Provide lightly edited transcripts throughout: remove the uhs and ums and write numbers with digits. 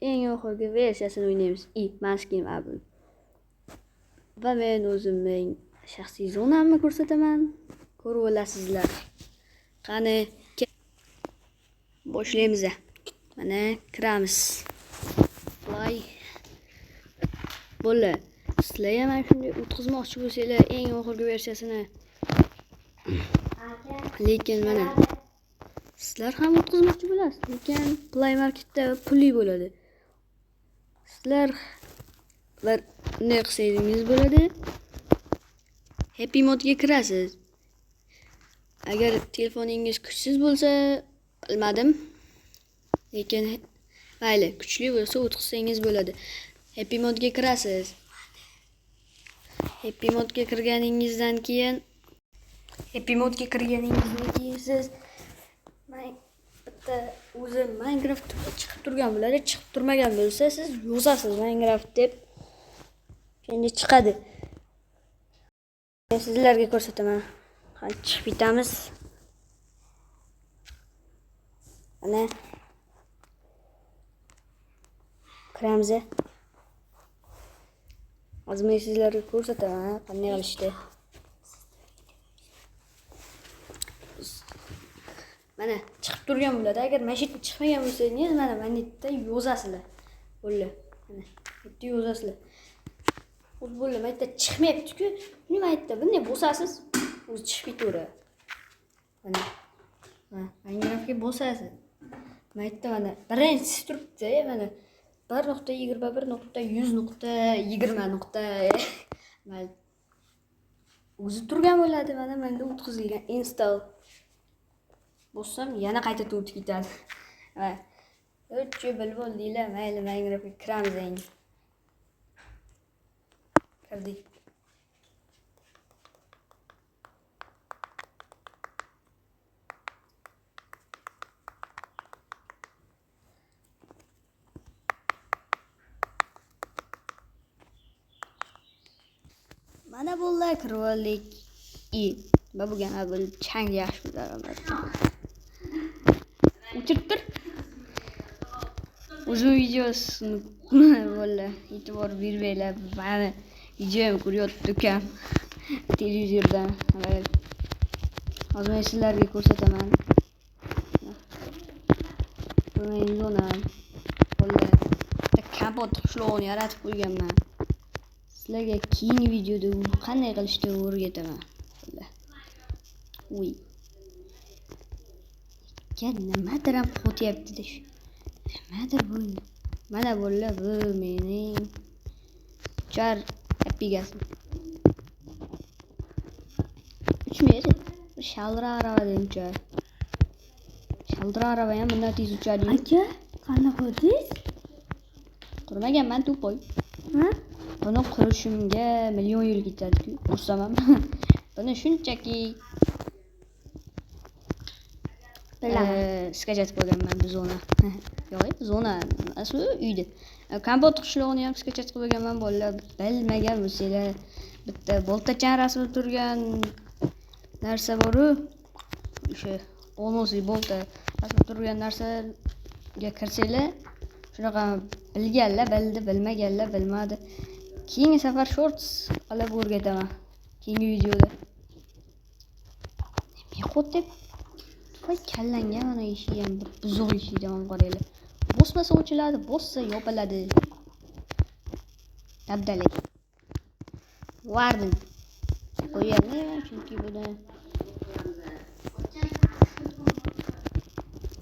Eng oxirgi versiyasini o'ynaymiz. Maskin Apple. Va men o'zimning shaxsiy zonamni ko'rsataman. Ko'rib olasizlar. Qani boshlaymiz. Mana kiramiz. Play. Bo'ldi. Sizlar ham mana shunday o'tkazmoqchi bo'lsanglar eng oxirgi versiyasini. Lekin mana sizlar ham o'tkazmoqchi bo'lasiz, lekin Play Marketda pulli bo'ladi. Sizlar bir bunday qilsangiz bo'ladi. Happy Modga kirasiz. Agar telefoningiz kuchsiz bo'lsa, bilmadim. Lekin mayli, kuchli bo'lsa o'tkazsangiz bo'ladi. Happy Modga kirasiz. Happy Modga kirganingizdan keyin siz bitta o'zi Minecraft chiqib turgan bo'ladi. Chiqib turmagan bo'lsa, siz yozasiz Minecraft deb. Endi chiqadi. Men sizlarga ko'rsataman. Qani chiqib ketamiz. Mana kiramiz. Hozir men sizlarga ko'rsataman qanday qilishdi. Mana chiqib turgan bo'ladi. Agar mana shu yerda chiqmagan bo'lsangiz, mana yerda yozasizlar. Bo'ldi. Mana yerda yozasizlar. O'zi bo'ldi, mana yerda chiqmayapti-ku. Nima yerda bunday bosasiz, o'zi chiqib ketaveradi. Mana. Mana Minecraftga bosasiz. Mana yerda mana birinchisi turibdi, mana 1.21.100.20. Mana o'zi turgan bo'ladi. Mana menda o'tkazilgan install. Bossam yana qayta o'tib ketadi. Va o'chi bilib oldinglar, mayli Minecraftga kiramiz endi. Kirdik. Mana bo'ldi, kirib oldik. Va bugun bu chang yaxshi daromad. O'chirib tur. O'zim videosini bo'ldi. E'tibor bermanglar. Mana videoyim ko'ryapti ukam televizordan. Hozir men sizlarga ko'rsataman. Bu mening zonam. Bo'ldi. Bitta kompot qishlog'ini yaratib qo'yganman. Sizlarga keyingi videoda qanday qilishni o'rgataman. Uy. Nimadir ham qo'tyapti-da shu. Nimadir bu? Mana bo'ldi, bu mening uchar apigasim. Uchmaydi. Shaldira aravadan uchar. Shaldira arava ham bundan tez uchadi. Aka, qani qurdingiz? Qurmaganman, to'poy. Ha? Buni qurishimga milyon yil ketadi-ku, qursam ham. Buni shunchaki skachat qo'yganman bu zona. Yo'q, zona emas, u uyda. Kompot qishlog'ini ham skachat qilib qo'yganman, bolalar bilmagan bo'lsanglar, bitta boltachan rasmi turgan narsa bor-u, o'sha olmosli bolta rasmi turgan narsaga kirsanglar, shunaqa bilganlar bildi, bilmaganlar bilmadi. Keyingi safar shorts qilib o'rgataman. Keyingi videoda. Nima qo'tib? Voy kallanga mana eshik ham bir buzuq eshikdan ham qaranglar. Bosmasa ochiladi, bossa yopiladi. Dabdalik. Warden. Qo'yganman chunki buni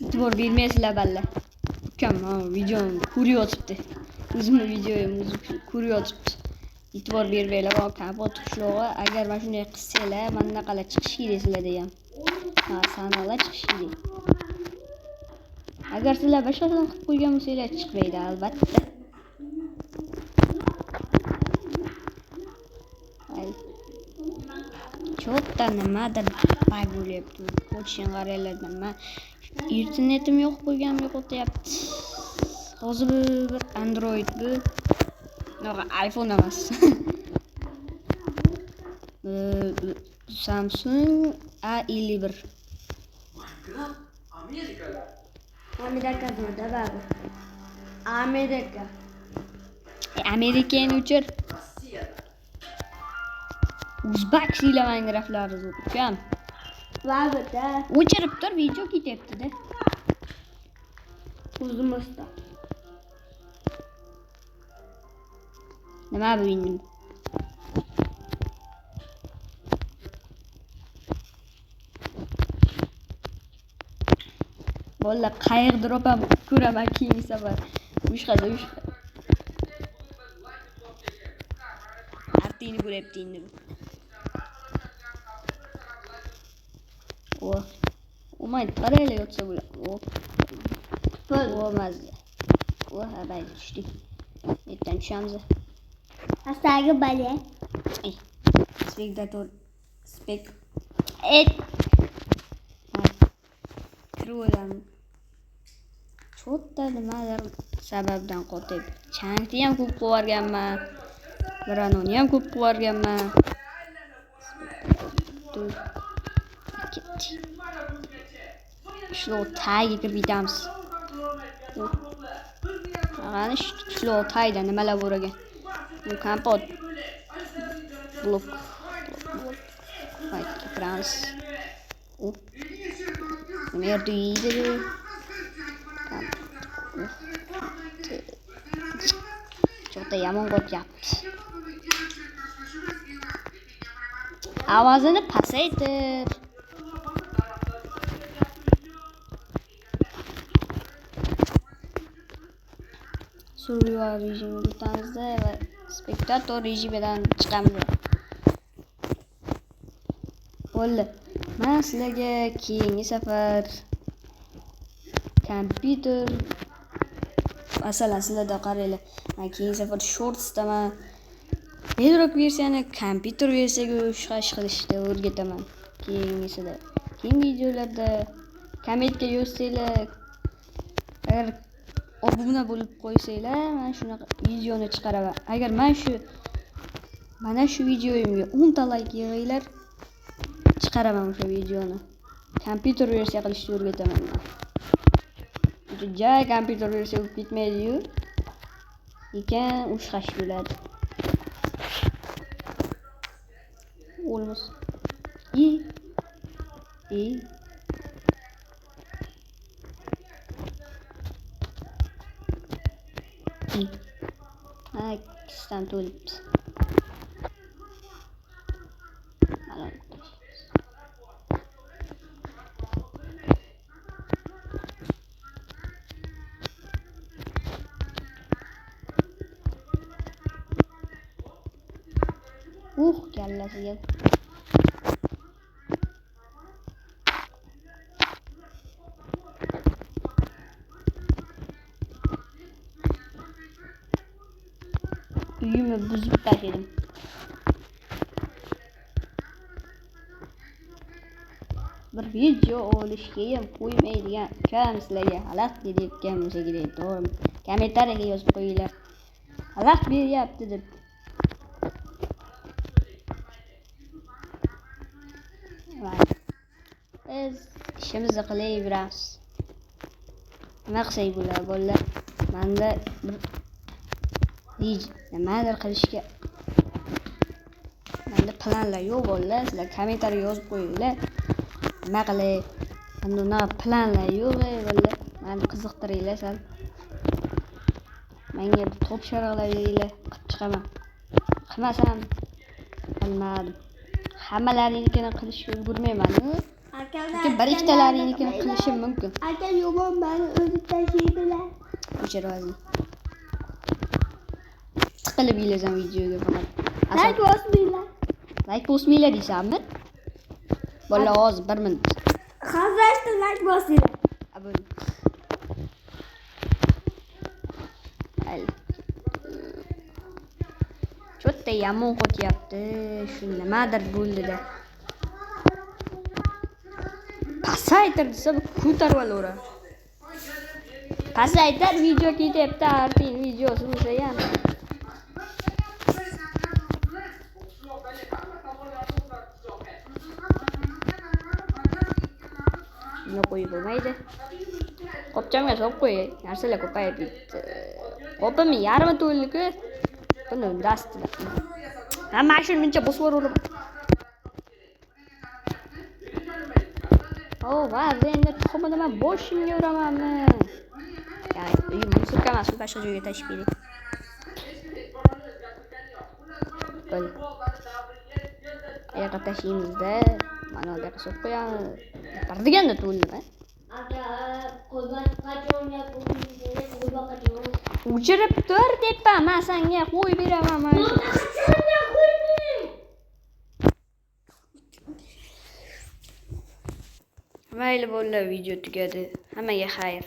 e'tibor bermaysizlar balla. Ukam videomni ko'rayotibdi. O'zimni videoyim o'zi ko'rayotibdi. E'tibor bermanglar, kompot qishlog'i agar mana shunday qilsanglar, mana bunaqalar chiqishi kerak sizlarda ham. Ha, sanalar chiqishi kerak. Agar sizlar boshqachadan qilib qo'ygan bo'lsanglar chiqmaydi albatta. Cho'pda nimadir bag bo'lyapti. Qo'ching qaranglar nima. Internetim yo'q qo'yganim yo'qotyapti. Hozir bir Android bu. Yo'q, iPhone emas. Samsung A51. Amerika'da. Amerika'da baribir. Amerika. Amerikani o'chir. O'zbek siyla Minecraft'lari zo'r ukam. Baribir-da. O'chirib tur, video ketyapti-da. O'zimizda. Nima bu endi? Bolalar qayerdir opam ko'raman keyingi safar. Ushqada ushqa. Artini ko'ryapti endi bu. O. O'maydi, qaranglar yotsa bular. O. Bo'lmazdi. O, ha, mayli, tushdik. Yerdan tushamiz. Astagi bale. Ey. Spektator. Spek. Et. Ha. Kirib o'laman. Cho'tta nimadir sababdan qotib. Changni ham ko'p qo'yarganman. Granoni ham ko'p qo'yarganman. Ketdik. Qishloq tagiga kirib ketamiz. Qani shu qishloq tagida nimalar bor ekan? Bu kompot. Blok. Blok. Mayli, kiramiz. U. Nima yerda yeydi bu? Cho'ta yomon qo'yapti. Ovozini pasaytir. Survival rejimiga o'tamizda va spektator rejimidan chiqamiz. Bo'ldi. Men sizlarga keyingi safar kompyuter masalan sizlarda qaranglar. Men keyingi safar shortsdaman. Bedrock versiyani kompyuter versiyaga o'xshash qilishni o'rgataman. Keyingisida. Keyingi videolarda kommentga yozsanglar, agar obuna bo'lib qo'ysanglar, men shunaqa videoni chiqaraman. Agar mana shu videoyimga 10 ta like yig'inglar, chiqaraman o'sha videoni. Kompyuter versiya qilishni o'rgataman men. Juda kompyuter versiya bo'lib ketmaydi-yu. Lekin o'xshash bo'ladi. O'lmas. I. I. I. Ha, ikkisidan to'libdi. Mana kallasiga. Uyimni buzib tashladim. Bir video olishga ham qo'ymaydigan ukam sizlarga xalaqit berayotgan bo'lsa kerak, to'g'rimi? Kommentariyaga yozib qo'yinglar. Xalaqit beryapti deb. Biz ishimizni qilaveramiz. Nima qilsak bo'ladi, bolalar? Menda bir nimadir qilishga menda planlar yo'q, bolalar. Sizlar kommentariyaga yozib qo'yinglar. Nima qilay? Menda unaqa planlar yo'q, bolalar. Meni qiziqtiringlar sal. Menga bir topshiriqlar beringlar, qilib chiqaman. Qilmasam bilmadim. Hammalaringnikini qilishga ulgurmayman-u. Lekin bir ikkitalaringnikini qilishim mumkin. Aka yomon meni o'zi tashlaydilar. O'chir o'zing. Tiqilib kelasan videoga faqat. Like bosmanglar. Like bosmanglar deysanmi? Bolalar hozir 1 minut. Hozir like bosinglar. Abone. Cho'tta yomon qo'tyapti. Shu nimadir bo'ldi-da. Pasaytir desa ko'tarib olaveradi. Pasaytir video ketyapti, artin videosi bo'lsa ham. Buni qo'yib bo'lmaydi. Qopchamga solib qo'y. Narsalar ko'payib ketdi. Qopimni yarmi to'ldi-ku. Buni dastida. Ha, mana shuni buncha bosib yuboraman. O, va, endi tuxumini man boshimga uramanmi? Ya, uyim musurka emas, boshqa joyga tashib bering. Qo'y. Yoqqa tashlaymizda, mana bu yoqqa solib qo'yamiz. Bir deganda to'ldimi? O'chirib tur debman, man senga qo'yib beraman mana shu. Mayli bolalar, video tugadi. Hammaga xayr.